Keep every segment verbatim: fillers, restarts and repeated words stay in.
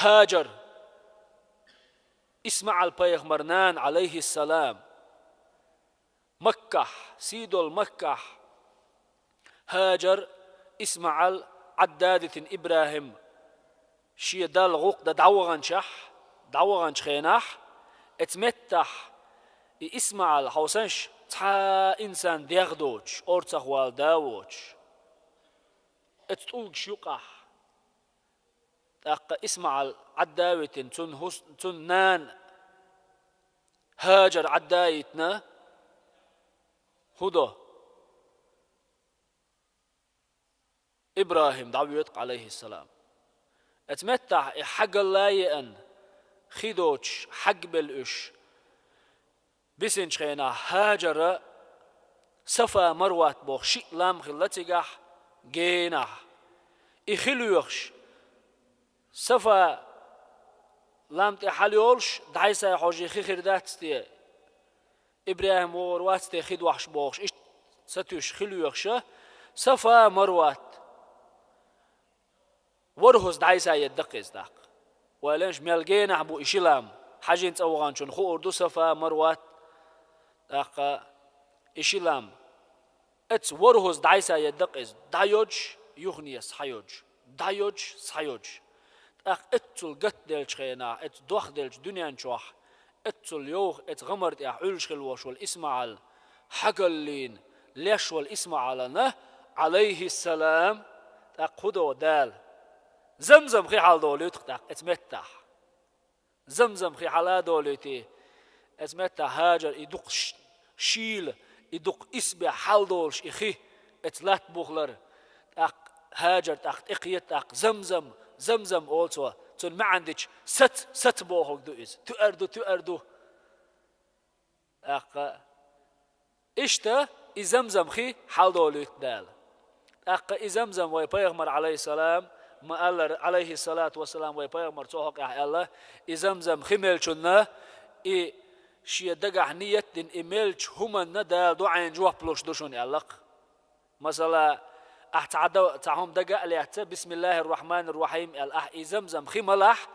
Хьаджар, ИсмаӀал-пайхамар нана, Ӏалайхиссалам, Маккахь, сийдолу Маккахь, Хьаджар, ИсмаӀал Ӏадда а дитина ИбрахӀим шен Далла гӀуллакх дан дӀаваханчохь, дӀаваханчу хенахь, оцу меттехь и ИсмаӀал, хьовсал, цхьа а инсан дегӀ доцуш, орцахвала да а воцуш, оцу тӀулгаш юкъахь, тӀаккха ИсмаӀал Ӏадда а витина, цунна хӀус-, цунна нана Хьаджар Ӏадда а йитина, хӀун до? ИбрахӀим дӀавоьду-кх, Ӏалайхиссалам. Оцу меттехь и хьагалла а еана, хи доцуш, хьагбелла уьш, бисинчу хенахь Хьаджара Сафа-Марват боху шиъ лам хилла цигахь генахь. И хи лоьхуш, Сафа лам тӀе хьалайолуш, дӀасай хьожий хи хир дац те, ИбрахӀим вогӀур вац те хи дохьуш бохуш, иштта сатуьйсуш хи лоьхуша, Сафа-Марват ворхӀазза дӀасаедда-кх иза тӀаккха. Ойла еш, мел генахь бу и ши лам, хьажийна цӀа ваханчунна хуур ду Сафа-Марват, тӀаккха и ши лам. Оцу ворхӀазза дӀасаедда-кх иза, дӀайодуш, юханеса схьайодуш, дӀайодуш, схьайодуш. ТӀаккха оццул гатделлачу хенахь, оцу дохделлачу дуьнен чохь, оццул йовха оцу гӀамар тӀехь Ӏуьллуш хилла волуш волу ИсмаӀал, хьагаллина леш волу ИсмаӀалана, Ӏалайхиссалам, тӀаккха хӀун до Дала? Замзам хи хьаладолуьйту-кх тӀаккха оцу меттехь. Замзам хи хьала а долуьйтий, оцу меттехь Хьаджар и дукха ш-, шийла, и дукха исбаьхьа хьаладолуш и хи, оцу латта бухалара, тӀаккха Хьаджар тӀаккха тӀекхета, тӀаккха Замзам, Замзам олу цо, цунна маьӀна дича, сац, сац бохург ду иза, туьар ду, туьар ду. ТӀаккха иштта и Замзам хи хьаладолуьйту Дала. ТӀаккха и Замзам вай пайхамар, Ӏалайхиссалам, ма-аллара, Ӏалайхиссалату вассалам, вай пайхамар цу хьокъехь аьлла, и Замзам хи мелчунна, и шен дагахь ниет дина и мелча хӀуманна Дала дуӀайна жоп луш ду шуна аьлла-кх. Масала, ахь цхьа да-, цхьа хӀума дага а лаьцна, «Бисмиллахир-рахманир-рахим» аьлла, ахь и Замзам хи малахь,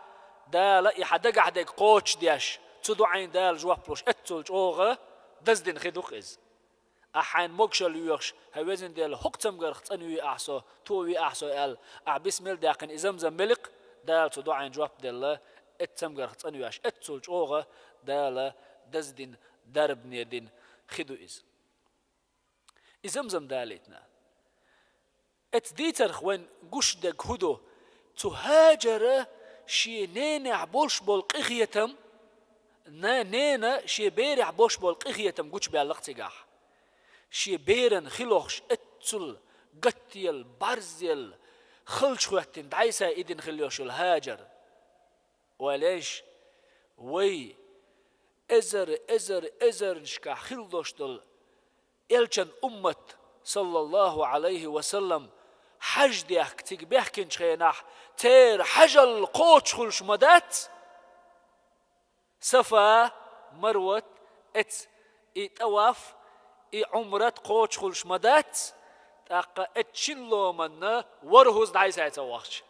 Дала и хьан дагахь дерг кхочушдеш, цу дуӀайна Дала жоп луш, оццул чӀогӀа даздина хи ду-кх иза. Ахь хьайна могушалла йоьхуш, хӀай везан Дела, хӀокху цамгарх цӀанве ахь со, тове ахь со аьлла, ахь бисмилла даьккхина и Замзам мели-кх, Дала цу дуӀайна жоп делла, оцу цамгарх цӀанвеш, оццул чӀогӀа Дала даздина, дарбане дина хи ду иза. И Замзам далийтина. Оцу дийцарх вайн гуш дерг хӀун ду? Цу Хьаджара шен ненехь болуш болу къинхетам, на-, нена шен берехь болуш болу къинхетам гучубаьлла-кх цигахь. Шен беран хи лохуш, оццул гатделла, бӀарзъелла, халчахӀоьттина дӀасаидина хилла йолуш йолу Хьаджар. Ойла еш, вай эзар, эзар, эзарнашкахь хилла долуш долу элчан уммат, саллаллаху Ӏалайхи ва саллам, хьаж дехка цига баьхкинчу хенахь, церан хьажалла кхочушхуьлуш ма дац, Сафа, Марват, эц, и тӀаваф, и Ӏумрат кхочушхуьлуш ма дац, тӀаккха эц шина ломанна ворхӀазза дӀасай ца вахча.